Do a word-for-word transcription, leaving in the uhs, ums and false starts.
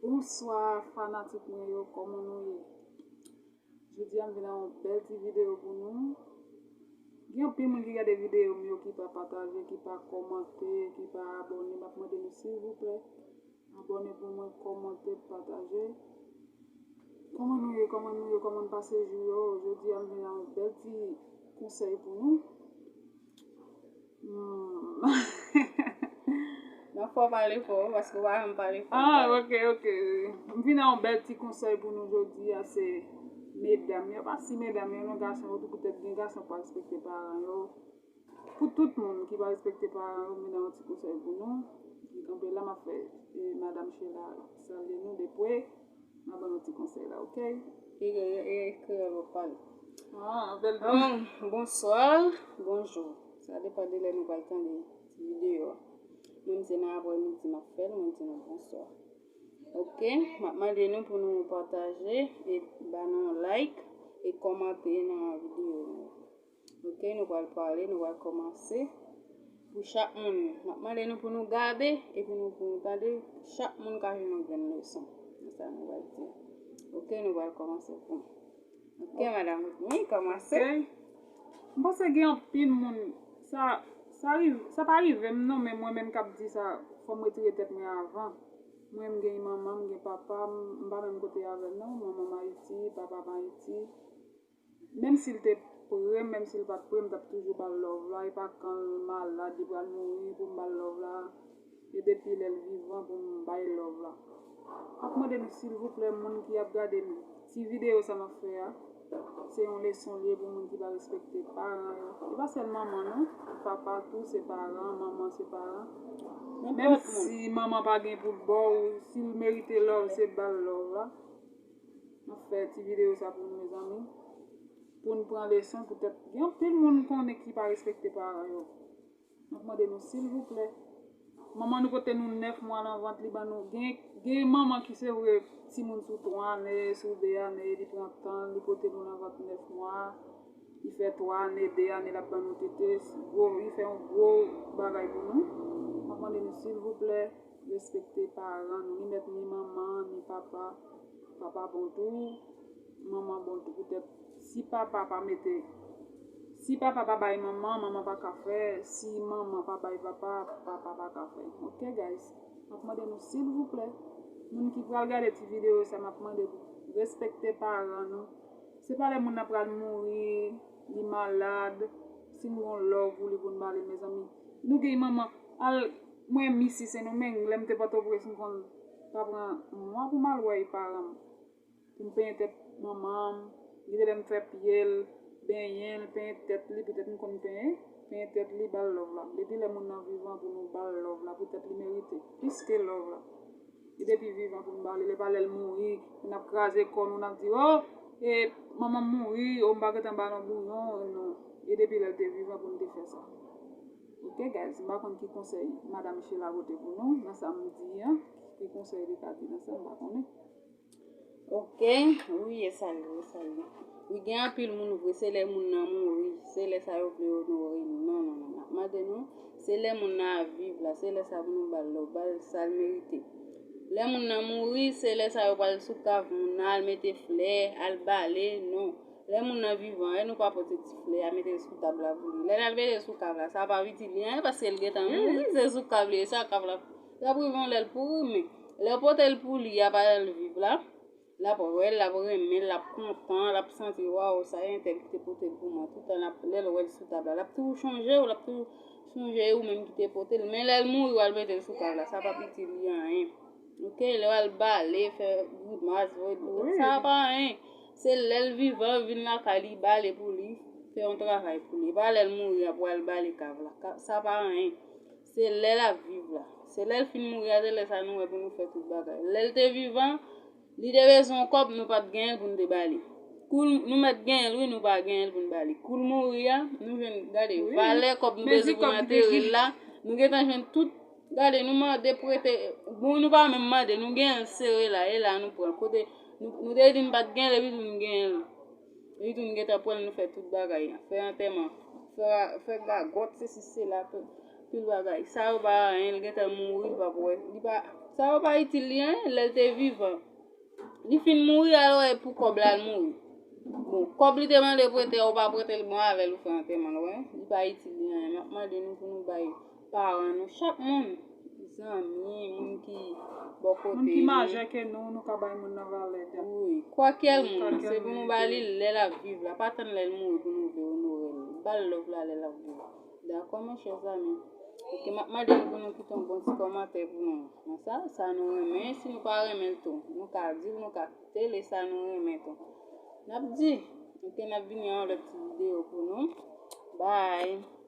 Bonswa fanatik mwen yo, kòman nou ye? Jodi a m vin ak yon bèl ti videyo pou nou. Gen anpil moun ki gade videyo m yo ki pa pataje, ki pa kòmante, ki pa abòne. M ap mande nou silvouplè, abòne pou mwen, kòmante, pataje. Kòman nou ye? Kòman nou ye? Kòman n pase jou yo? Jodi a m vin ak yon bèl ti konsèy pou nou. Hmm. Nan fò pale fò, paske w pa janm pale fò. Ah, ok, ok. M vin ak yon bèl ti konsèy pou nou jodi a, se medam yo, pa si medam yo, non, gason yo tou, poutèt gen gason pa respekte paran yo. Pou tout moun ki pa respekte paran yo, m vin ak yon ti konsèy pou nou. Li kanpe la, m ap fè, eh, Madam Sheila salye nou de pre. M ap ban nou ti konsèy la, ok? E, e, e, kreyòl w ap pale. Ah, bèl. Bon, bonswa, bonjou. Sa depann de lè nou pral tande ti videyo a. Mwen, m se nan aprèmidi m ap fè l, mwen di nou bonswa. Ok, m ap mande nou pou nou pataje e ba nou like e kòmante nan videyo nou. Ok, nou pral pale, nou pral kòmanse. Pou chak moun, m ap mande nou pou nou gade epi nou pou nou tande, chak moun ka jwenn yon grenn leson nan sa nou pral di. Ok, nou pral kòmanse pou nou. Ok, madam, wi, kòmanse. Ok. M panse gen anpil moun, sa, sa rive, sa pa rive m non, men mwen menm k ap di sa, fò m retire tèt mwen avan. Mwen, m gen manman, m gen papa, m, m pa menm kote avè l non, manman m Ayiti, papa m Ayiti. Menm si l te pre m, menm si l pa t pre m, m t ap toujou ba l love la. E pa kan l malad, li pral mouri pou m ba l love la. E depi lè l vivan pou m bay love la. M ap mande nou silvouplè, moun ki ap gade m, ti videyo sa m ap fè a, se yon leson li ye pou moun ki pa respekte paran yo. E pa sèl manman non, papa tou se paran, manman se paran. Menm si manman pa gen pou l ba w, si l merite love, se ba l love la. M ap fè ti videyo sa pou nou, mezanmi. Pou n pran leson, poutèt gen anpil moun konnen ki pa respekte paran yo. M ap mande nou, silvouplè. Manman nou pote nou nèf mwa nan vant, li ban nou. Gen, gen manman ki, se vre, timoun sou twa ane, sou de ane, li pran tan, li pote nou nan vant nèf mwa. Li fè twa ane, de ane, l ap ban nou tete. Gwo, li fè yon gwo bagay pou nou. M ap mande nou, silvouplè, respekte paran nou, ni mèt ni manman, ni papa. Papa bon tou, manman bon tou. Poutèt, si papa pa mete, si papa pa bay manman, manman pa ka fè. Si manman pa bay papa, papa pa ka fè. Ok, guys? M ap mande nou, silvouplè, moun ki pral gade ti videyo sa, m ap mande nou, respekte paran nou. Se pa lè moun nan pral mouri, li malad, si n gon love pou li pou n ba li, mezanmi. Nou gen manman, al, mwen, m isi Sendomeng, lè m te Pòtoprens, m konn pa pran mwa pou m al wè paran m. Pou m penyen tèt manman m, gen de lè m fè pye l, benyen l, penyen tèt li, poutèt m konn penyen, penyen tèt li, ba l love la. Depi lè moun nan vivan pou nou ba l love la, poutèt li merite, plis ke love la. E depi vivan pou n ba li, lè pa lè l mouri, n ap kraze kò nou, n ap di, o, e, manman m mouri, o, m pa gentan ba l yon bouyon, non. E depi lè l te vivan pou n te fè sa. Ok, guys, m pa konn ki konsèy Madam Sheila pote pou nou, nan sa m di an, ki konsèy li ka di nan sa, m pa konnen. Ok, wi, e sa l ye, e sa l ye. Wi, gen anpil moun vre, se lè moun nan mouri, se lè sa yo vle onore nou. Non, non, non, n ap mande nou, se lè moun nan ap viv la, se lè sa pou nou ba l love, ba l sa l merite. Lè moun nan mouri, se lè sa yo pral sou kav moun nan, al mete flè, al bale, non. Lè moun nan vivan, e nou pa pote ti flè a, mete l sou tab la pou li. Lè n al mete l sou kav la, sa pa itil li anyen, paske l gentan mouri, se sou kav li ye, sa kav la. L ap rive yon lè l pouri, men lè w pote l pou li a, pa lè l viv la. L ap wè l, l ap renmen l, l ap kontan, l ap santi, waw, sa entèl ki te pote l pou mwen. Tout tan l ap, lè l wè l sou tab la, l ap toujou chonje w, l ap toujou chonje ou menm ki te pote l. Men lè l mouri, w al mete l sou kav la, sa p ap itil li anyen. Ok, lè w al bale, fè grimas, voye, sa pa anyen. Se lè l vivan, vin lakay li, bale pou li, fè yon travay pou li. E pa lè l mouri a pou w al bale kav la. Sa pa anyen. Se lè l ap viv la. Se lè l fin mouri a, se lè sa nou wè pou nou fè tout bagay. Lè l te vivan, li te bezwen yon kòb, nou pa t genyen l pou n te ba li. Kou l, nou mèt genyen l, wi, nou pa genyen l pou n ba li. Kou l mouri a, nou jwenn, gade, valè kòb nou bezwen pou n antere l la, nou gentan jwenn tout, gade, nou mande prete, bon, nou pa menm mande, nou genyen l sere la, e la nou pran. Kote, nou, nou te di n pa t genyen l, epi tou nou genyen l. Li tou nou gentan pran l, nou fè tout bagay. Fè antèman. Fè, fè gagòt, sesi, sela, tout, tout bagay. Sa yo pa anyen, li gentan mouri, li p ap wè. Li pa, Sa yo pa itil li anyen, lè l te vivan. Li fin mouri, alò e pou kòb la l mouri. Bon, kòb li te mande prete a, ou pa prete l, bon, avè l ou fè antèman l, wè. Li pa itil li anyen. M ap mande nou pou nou bay paran nou, chak moun, zanmi, moun ki bò kote nou. Moun ki majè ke nou, nou ka bay moun nan valè. Wi, kwakèl moun, se pou nou ba li lè l ap viv la. Pa tann lè l mouri pou nou vle onore l. Ba l love la lè l ap viv. Dakò, mes chers amis? Ok, m ap mande nou pou nou kite yon bon ti kòmantè pou nou. Nan sa, sa nou renmen, si nou pa renmen l tou, nou ka di l, nou ka kite l, e sa nou renmen tou. N ap di, ok, n ap vini yon lòt ti videyo pou nou. Bye!